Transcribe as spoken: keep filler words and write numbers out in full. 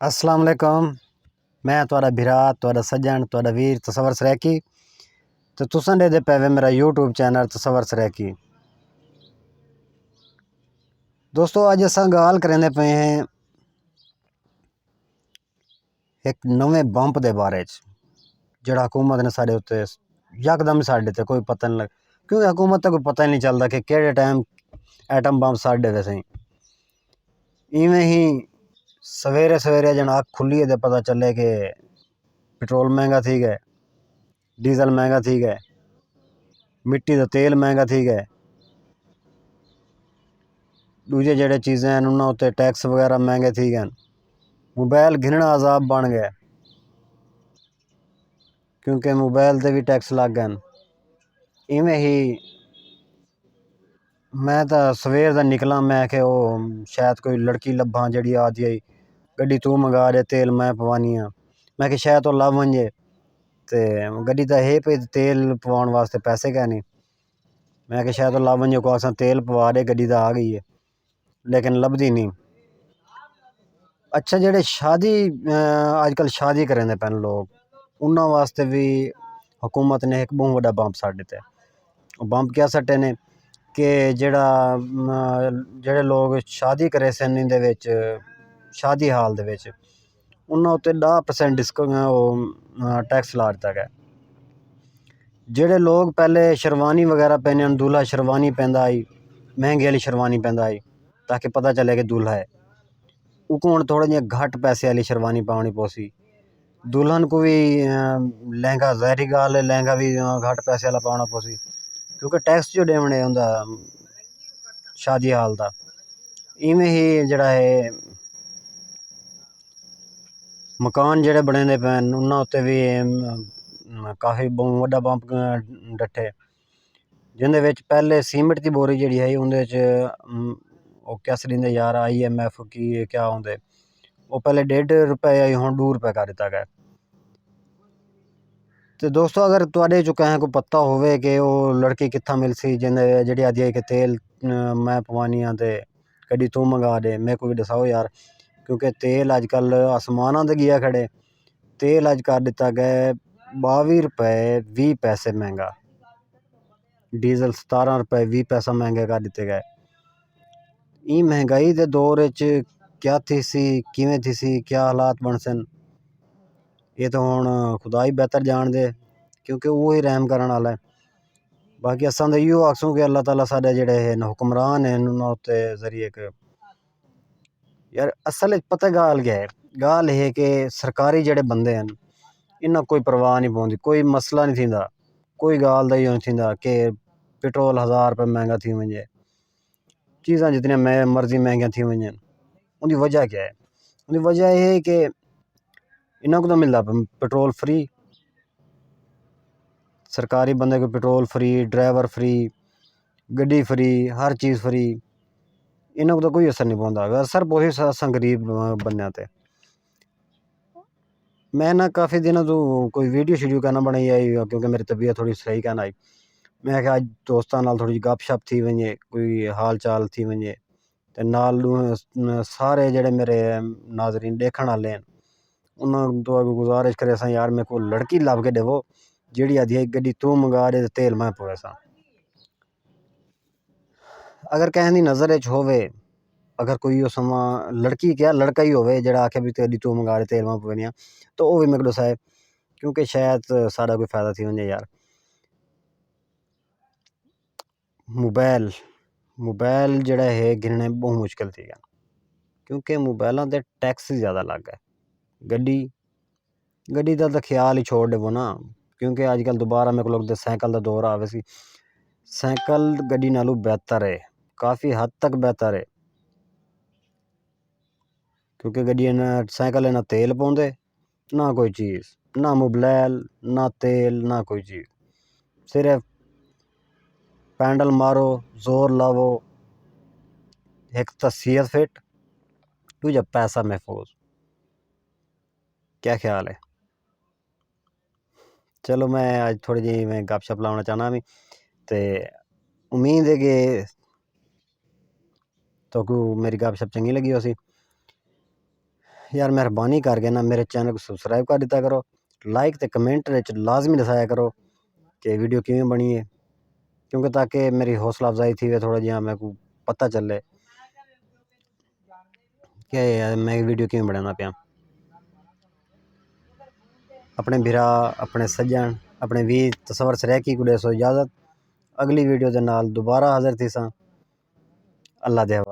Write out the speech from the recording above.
السلام علیکم، میں تہاݙا بھرا، تہاݙا سڄݨ، تہاݙا ویر تصور سرائیکی، تے تساں ݙیہدے پئے وے میرا یوٹیوب چینل تصور سرائیکی۔ دوستو، اڄ اساں ڳالھ کریندے پئے ہیں ہک نویں بمپ دے بارے چ، جیڑھا حکومت نے ساݙے اُتے یکدم ہی ساݙے تے کوئی پتہ نہیں لڳ، کیونکہ حکومت تے کوئی پتہ ہی نہیں چلدا کہ کیڑھے ٹائم ایٹم بمپ ساݙے ویسے۔ ایویں ہی سویرے سویرے جݨ اکھ کھلی ہے تے پتہ چلے کہ پٹرول مہنگا تھی ڳئے، ڈیزل مہنگا تھی ڳئے، مٹی دا تیل مہنگا تھی ڳئے، ݙوجھے جیڑھے چیزیں ہن، انہاں اُتے ٹیکس وغیرہ مہنگے تھی ڳئے ہن۔ موبائل گھنݨا عذاب بݨ ڳئے، کیونکہ موبائل تے وی ٹیکس لڳ ڳئے ہن۔ ایویں ہی میں تاں سویر دا نکلاں، میں آکھے او شاید کوئی لڑکی لبھاں جیڑھی آہدی ہئی، "گݙی توں منگا ݙے، تیل میں پوانی ہاں۔" میں آکھے شاید او لبھ ونڄے، تے گݙی تاں ہے پئی، تیل پواوݨ واسطے پیسے کائنی۔ میں آکھے شاید او لبھ ونڄے، کوں آکھساں تیل پوا ݙے، گݙی تاں آ ڳئی ہے، لیکن لبھدی نہیں۔ اچھا، جیڑھے شادی، اڄ کل شادی کریندے پئن لوگ، انہاں واسطے وی حکومت نے ہک ٻہوں وݙا بمپ سٹ ݙتے۔ او بمپ کیا سٹے نے کہ جیڑھا، م، جیڑھے لوگ شادی کریسن ایندے وچ، شادی ہال دے وچ، انہاں اُتے ݙاہ پرسینٹ ڈسک-، او، ٹیکس لا ݙتا ڳئے۔ جیڑھے لوگ پہلے شیروانی وغیرہ پہنن، دولہا شیروانی پہندا ہئی، مہنگی والی شیروانی پہندا ہئی، تاکہ پتہ چلے کہ دولہا ہے۔ اوکوں ہݨ تھوڑا جیہاں گھٹ پیسے والی شیروانی پاوݨی پوسی۔ دلہن کوں وی، اے، لہنگا، ظاہری ڳالھ ہے، لہنگا وی، اے، گھٹ پیسے والا پاوݨا پوسی، کیونکہ ٹیکس جو ݙیوݨے اوندا شادی ہال دا۔ ایویں ہی جیڑھا ہے، مکان جیڑھے بݨیندے پئن، انہاں اُتے وی، اے، کافی ٻہوں وݙا بمپ ڈٹھے۔ جیندے وچ پہلے سیمنٹ دی بوری جیڑھی ہئی، اوندے وچ، ام، او کیا سݙیندے یار، آئی ایم ایف کی کیا ہوندے، او پہلے ݙیڈھ روپے ہئی، ہݨ ݙو روپے کر ݙتا ڳئے۔ تے دوستو، اگر تہاݙے چوں کہیں کوں پتہ ہووے کہ او لڑکی کتھاں ملسی، جیندے، جیڑھی آہدی ہے کہ تیل، ام، میں پوانی ہاں تے گݙی توں منگا ݙے، میکوں وی ݙساؤ یار، کیونکہ تیل اڄ کل آسماناں تے ڳیا کھڑے۔ تیل اڄ کر ݙتا ڳئے ٻاویہہ روپے ویہہ پیسے مہنگا۔ ڈیزل ستارہ روپے ویہہ پیسہ مہنگے کر ݙتے ڳئے۔ ایں مہنگائی دے دور اچ کیا تھیسی، کیویں تھیسی، کیا حالات بݨسن، اے تاں ہݨ خدا ہی بہتر ڄاݨدے، کیونکہ اوہی رحم کرݨ والا ہے۔ باقی اساں تاں ایہو آکھسوں کہ اللہ تعالیٰ ساݙے جیڑھے ہن حکمران ہن، انہاں اُتے ذریعے کہ یار، اصل اچ پتہ ڳالھ کیا ہے؟ ڳالھ ہے کہ سرکاری جیڑھے بندے ہن، انہاں کوئی پرواہ نہیں پوندی، کوئی مسئلہ نہیں تھیندا، کوئی ڳالھ دا ایہو نہیں تھیندا کہ پٹرول ہزار روپے مہنگا تھی ونڄے، چیزاں جتنیاں میں مرضی مہنگیاں تھی ونڄن۔ اوندی وجہ کیا ہے؟ اوندی وجہ اے ہے کہ انہاں کوں تاں ملدا پ-، پٹرول فری، سرکاری بندے کوں پٹرول فری، ڈرائیور فری، گݙی فری، ہر چیز فری۔ انہاں کوں تاں کوئی اثر نہیں پوندا۔ اثر پوسی اساں، اساں غریب بندیاں تے۔ میں نہ کافی دنوں توں کوئی ویڈیو شیڈیو کائنا بݨائی آئی، کیونکہ میری طبیعت تھوڑی صحیح کائنا آئی۔ میں آکھیا اڄ دوستاں نال تھوڑی جی گپ شپ تھی ونڄے، کوئی حال چال تھی ونڄے۔ تے نال ݙو-، سارے جیڑھے میرے ناظرین ݙیکھݨ والے ہن، انہاں توں اڳوں گزارش کریساں یار، میکوں لڑکی لبھ کے ݙیوو، جیڑھی آہدی ہے گݙی توں منگا ݙے تے تیل میں پویساں۔ اگر کہیں دی نظر اچ ہووے، اگر کوئی او سما لڑکی کیا لڑکا ہی ہووے جیڑھا آکھے بھی گݙی توں منگا ݙے تیل میں پوینیاں، تو او وی میکوں ݙسائے، کیونکہ شاید ساݙا کوئی فائدہ تھی ونڄے یار۔ موبائل، موبائل جیڑھا ہے گھنݨے ٻہوں مشکل تھی ڳئے، کیونکہ موبائلاں تے ٹیکس ہی زیادہ لڳ ڳئے۔ گݙی، گݙی دا تاں خیال ہی چھوڑ ݙیوو نا، کیونکہ اڄ کل دوبارہ میکوں لڳدے سائیکل دا دور آویسی۔ سائیکل گݙی نالوں بہتر ہے، کافی حد تک بہتر ہے، کیونکہ گݙی انہاں، سائیکل انہاں تیل پوندے، نہ کوئی چیز، نہ موبلائل، نہ تیل، نہ کوئی چیز۔ صرف پینڈل مارو، زور لاوو، ہک تاں صحت فٹ، ݙوجھا پیسہ محفوظ۔ کیا خیال ہے؟ چلو، میں اڄ تھوڑی جی میں گپ شپ لاوݨا چاہنا میں، تے امید ہے کہ تہاکوں میری گپ شپ چنگی لگی ہوسی۔ یار مہربانی کر کے نا میرے چینل کو سبسکرائب کر دیتا کرو، لائک تے کمنٹ وچ لازمی دسایا کرو کہ ویڈیو کیویں بنی ہے، کیونکہ تاکہ میری حوصلہ افزائی تھی وے، تھوڑا جہاں میرے کو پتہ چلے کہ میں ویڈیو کیویں بنانا پیا۔ اپنے بھرا، اپنے سجن، اپنے ویر تصور سرائیکی کو دے سو اجازت۔ اگلی ویڈیو دے نال دوبارہ حاضر تھی ساں۔ اللہ دے حوالے۔